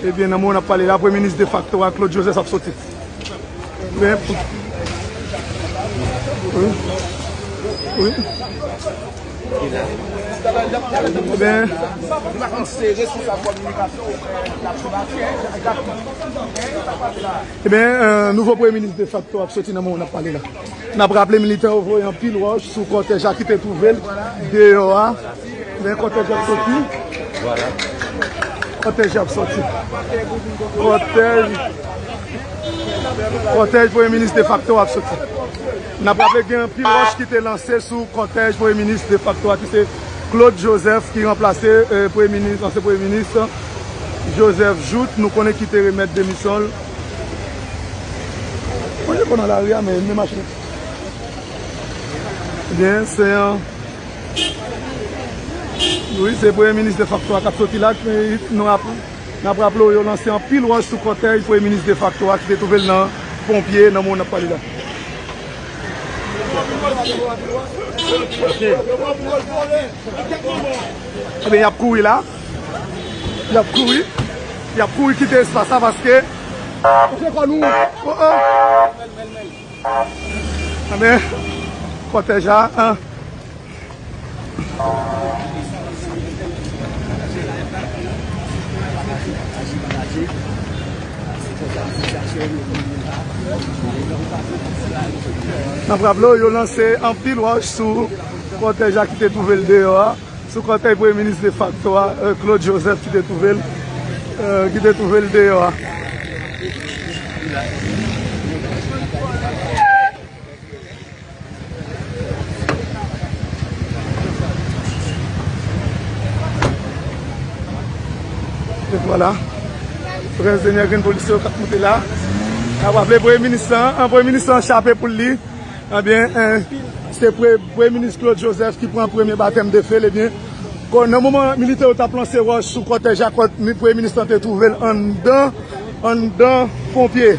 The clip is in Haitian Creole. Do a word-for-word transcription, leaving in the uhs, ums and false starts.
Ebyen, nan moman n ap pale la, Premye Minis defakto a, Claude Joseph, ap soti. Ebyen, wi. Wi. Ebyen, Ebyen, euh, nouvo Premye Minis defakto ap soti nan moman n ap pale la. N ap raple militè yo voye anpil wòch sou kòtèj la ki te twouve l deyò a. Men kòtèj ap soti. Kòtèj ap soti. Kòtèj, kòtèj Premye Minis defakto ap soti. N ap raple gen anpil wòch ki te lanse sou kòtèj Premye Minis defakto a ki se Claude Joseph ki ranplase, eh, Premye Minis, ansyen Premye Minis Joseph Jouthe, nou konnen ki te remèt demisyon l. Mwen, je konn nan lari a, men men machin. Ebyen, se yon, wi, se Premye Minis defakto a k ap soti la, men nou ap, n ap raple w, yo lanse anpil wòch sou kòtèj Premye Minis defakto a ki te twouve l nan Ponpye, nan moman n ap pale la. Ebyen, y ap kouri la. Y ap kouri. Y ap kouri kite espas la paske. Montre kò nou. Oh, oh. Ebyen, kòtèj la, an. N ap raple w, yo lanse anpil wòch sou kòtèj la ki te twouve l deyò a, sou kòtèj Premye Minis defakto a, eh, Claude Joseph ki te twouve l, eh, ki te twouve l deyò a. E vwala. Prens Denyè Grenn polisye yo k ap moute la. N ap raple Premye Minis lan, an, Premye Minis lan chape poul li. Ebyen, eh, se pre-, Premye Minis Claude Joseph ki pran premye batèm de feu l, ebyen, kon, nan moman militè yo t ap lanse wòch sou kòtèj a, kòt mi-, Premye Minis lan te twouve l anndan, anndan Ponpye.